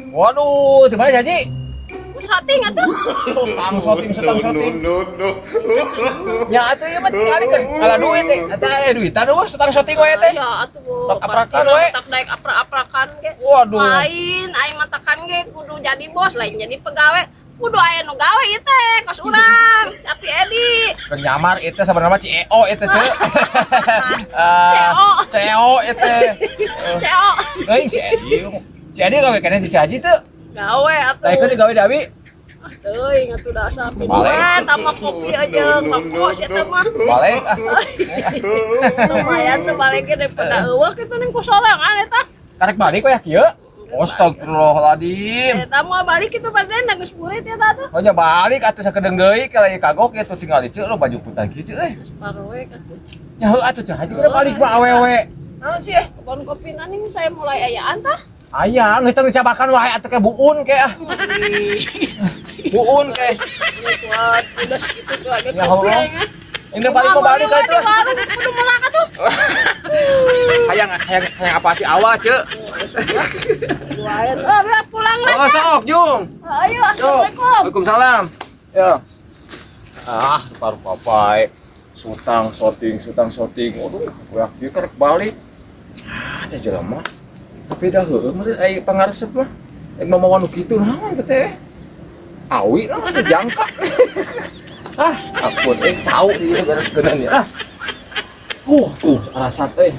Waduh, di mana Jaji? Shooting atuh. Sotang, shooting, sotang, shooting. No, no, no. Ya atuh ieu mah tinggal geus ala duit teh. Eta aya duit aduh sotang shooting wae teh. Ya atuh. Sok aprakan we. Tak daek aprak-aprakan ge. Waduh. Lain aing matakan ge kudu jadi bos, lain jadi pegawai. Kudu aya nu gawe ieu teh kos urang. Sapi Edi. Keur nyamar itu sebenarnya CEO itu ce. CO. CEO itu. CO. Euy si Edi. Si Edi gawe keneh di Caji teu. Gawe atuh. Tah ikut digawe di abi. Ah, teuing atuh da sapi Balik. duit tambah kopi aja, rokok sia teh mah. Balik ah. Lumayan tuh baliknya daripada eueuh kitu ning kusorangan eta. Karek balik we ya kieu. Astagfirullahaladzim. Eta mah balik itu badan geus burit eta tuh. Oh nya balik atuh sakedeung deui kalau kagok kitu tinggal diceuk lo baju putih kieu ceuk euy. Paroe atuh. Nya heuh atuh cah haji kena balik mah awewe. Naon sih eh? Kebon kopi nani saya mulai ayaan tah. Aya, geus teu ngecabakan wae atuh ke buun ke ah. Buun ke. Kuat udah segitu tuh agak Ya kopi Allah. aing. Ini balik mau balik ka atuh. Warung kudu melak atuh. Hayang hayang hayang apa sih awal ceuk. Lumayan. Ah, pulang lah. Oh sok Jung. Ayo, Yo. assalamualaikum. Waalaikumsalam. Ya. Ah, paru papai. Sutang shooting, sutang shooting. Waduh, gue kieu karek balik. Ah, teh jelema. Tapi dah heueuh meureun ai pangaresep mah. Rek mamawa nu kitu naon teh teh. Awi naon teh jangka. Ah, ampun eh cau ieu beres geunan ya. Ah. Tuh arasat euy.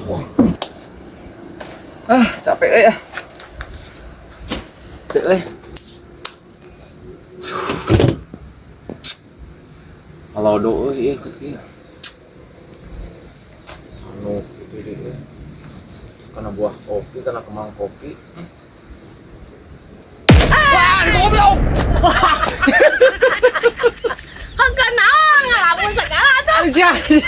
Wah. Ah, capek euy ah. Teu euy. Kalau doa iya ikut iya. Anu gitu deh. Karena buah kopi, karena kemang kopi. Wah, di goblok. Hengkeun naon ngalamun segala atuh. Anjay.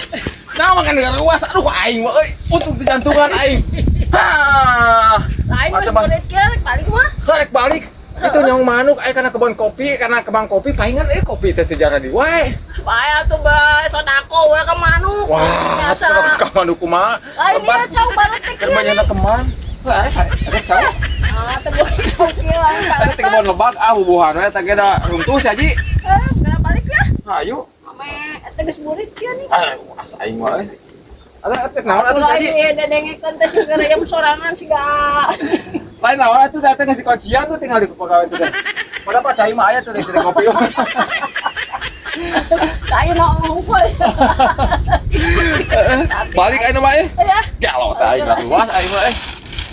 Nah, makan dengan luas. Aduh, aing mah euy. Untung teu jantungan aing. Hah. Lain geus Macam- burit kieu rek balik mah. Karek balik. Itu nyong manuk aing karena kebun kopi, karena kebang kopi palingan kopi teh teu jara di wae. Bae atuh bae sodako we ka manuk. Wah, biasa. ka manuk kumaha? Lain ieu cau baletik Keur banyana kemang. Wah, ada cau. Ah, teu boleh cau kieu aing Ada teh kebon lebak ah bubuhan we teh ge da runtuh si Haji. Eh, geura balik ya. Hayu. Mame eta geus burit kieu nih. Ah, asa aing mah euy. Ada teh naon atuh Ulah si Haji? ieu dedengekeun teh siga rayam sorangan siga. Lain naon atuh teh geus dikuncian tuh tinggal di pegawai tuh teh. Padahal Pak Cai mah aya tuh di sini kopi. Cai mah unggul. Balik aing mah euy. Ya. Galau teh aing luas aing mah euy.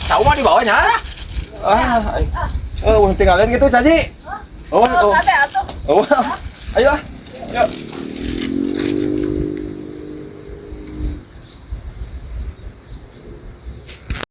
Cau mah di bawahnya. Ah, aing. Oh, tinggalin gitu Caji. Oh, oh. Kade atuh. Oh. Ayo ah. Yuk.